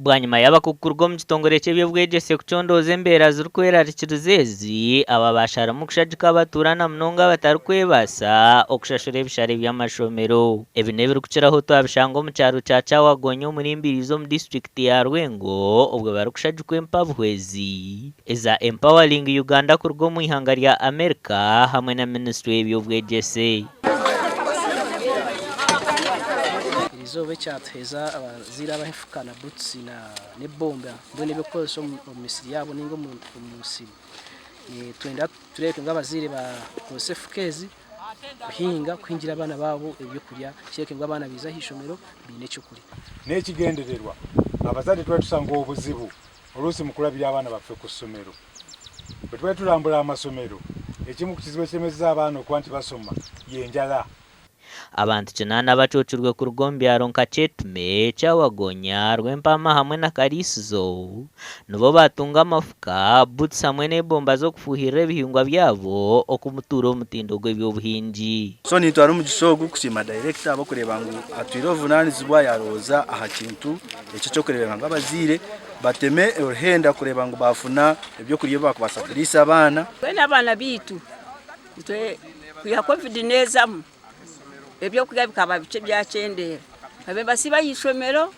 Bwanyima y'abakugu kuruga omu kitongore ky'eby'obwegyese kucondooza embeera zirikwerarikiriza ezi, aba baasharamu kushagika abatuura na munonga abatarikwebaasa okushashura ebishare by'amashomero. Ebi n'ebirikukiraho twabishanga omu kyaro kya Kyawagonya omuri Mbirizi omu disiturikiti ya Rwengo obwo barikushagikwa empabuhwezi eza Empowering Uganda kuruga omu ihanga rya America hamwe na minisitule y'eby'obwegyese. Erizooba ekyatuheeza abazaire abaha efuka na butusi n'ebomba mbwenu eby'okukozesa omu misiri yaabo ninga omu musiri. Nitwenda tureebeke ngu abazaire baakozesa efuka ezi kuhinga, kuhingira abaana baabo ebyokurya kireebeke ngu abaana baija aha ishomero baine ekyokurya. N'ekigyendererwa, abazadde twaba tusanga obuzibu oluusi mu kulabirira abaana baffe ku ssomero. Bwe twali turambura amasomero, ekimu ku kizibu ekiremeseza abaana okuba nti basoma y'enjala. Abantu kinaana abacwokirwe kuruga omu byaro nka Kyetume, Kyawagonya, Rwempama hamwe na Kariisizo nibo baatunga amafuka, boots hamwe n'ebomba z'okufuuhirira ebihingwa byabo okumutuura omutindo gw'eby'obuhingi. So nintwara omugisha ogu kusiima dayirekita ahabw'okureeba ngu atwire obuvunaanizibwa yaarowooza aha kintu eki eky'okureebeka ngu abazaire bateme oruhenda kureeba ngu baafuna ebyokurya ebi baakubaasa kuriisa abaana. Twena abaana baitu Itwe kwiha covid neezamu ebyokurya bikaba bikye byakyendeera. Babaire nibasiiba aha ishomero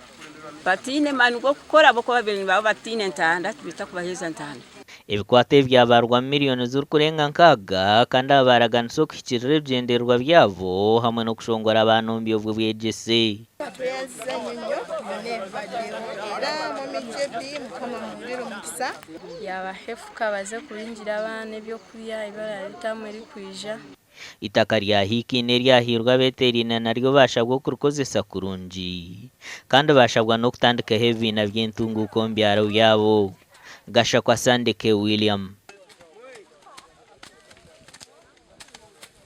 bataine maani g'okukora ahabw'okuba babaire nibaba bataine ntanda tibita kubaheereza ntanda. Ebikwato ebi byabarwamu miriyoni zirikurenga nkaaga kandi aba baaraganisa okuhikiirira ebigyendererwa byabo hamwe n'okushongora abaana omu by'obwegyese. Tweyanziza nnyo byona ebibaddeho era Mummy JB Mukama amuhwere omukisa. Yaabaha efuka baze kuhingira abaana ebyokurya ebi bararya taamu erikwija. Eitaka rya Hikiina eryahairwe abeeteeraine naryo baashabwa okurikozesa kurungi kandi baashabwa n'okutandikaho ebibiina by'entunguuka omu byaro byabo. Gashakwa Sandeke William.